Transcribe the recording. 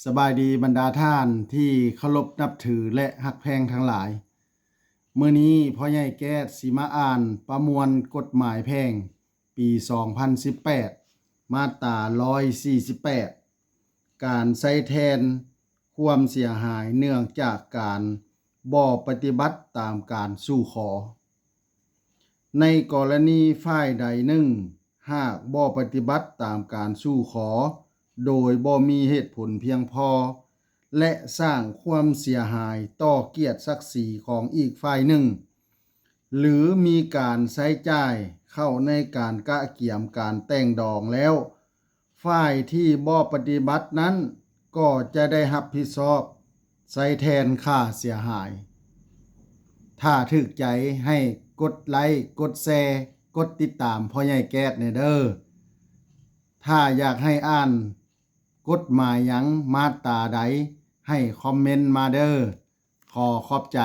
ສະບາຍດີບັນດາທ່ານທີ່ເຄົາລົບນັບຖື ແລະ ຮັກແພງທັງຫຼາຍ. ມື້ນີ້ພໍ່ໃຫຍ່ແກ້ດຊິມາອ່ານປະມວນກົດໝາຍແພ່ງປີສອງພັນສິບແປດ ມາດຕາຮ້ອຍສີ່ສິບແປດ ການໃຊ້ແທນຄວາມເສຍຫາຍເນື່ອງຈາກການບໍ່ປະຕິບັດຕາມການສູ່ຂໍ. ໃນກໍລະນີຝ່າຍໃດໜຶ່ງຫາກບໍ່ປະຕິບັດຕາມການສູ່ຂໍໂດຍບໍ່ມີເຫດຜົນພຽງພໍ ແລະ ສ້າງຄວາມເສຍຫາຍຕໍ່ກຽດສັກສີຂອງອີກຝ່າຍໜຶ່ງ ຫຼື ມີການໃຊ້ຈ່າຍເຂົ້າໃນການກະກຽມການແຕ່ງດອງແລ້ວ, ຝ່າຍທີ່ບໍ່ປະຕິບັດນັ້ນກໍຈະໄດ້ຮັບຜິດຊອບໃຊ້ແທນຄ່າເສຍຫາຍ. ຖ້າຖືກໃຈໃຫ້ກົດໄລ້, ກົດແຊ, ກົດຕິດຕາມພໍ່ໃຫຍ່ແກ້ດແດ່ເດີ້. ຖ້າຢາກໃຫ້ອ່ານກົດໝາຍຫຍັງ, ມາດຕາໃດ, ໃຫ້ຄອມເມັນມາເດີ້. ຂໍຂອບໃຈ.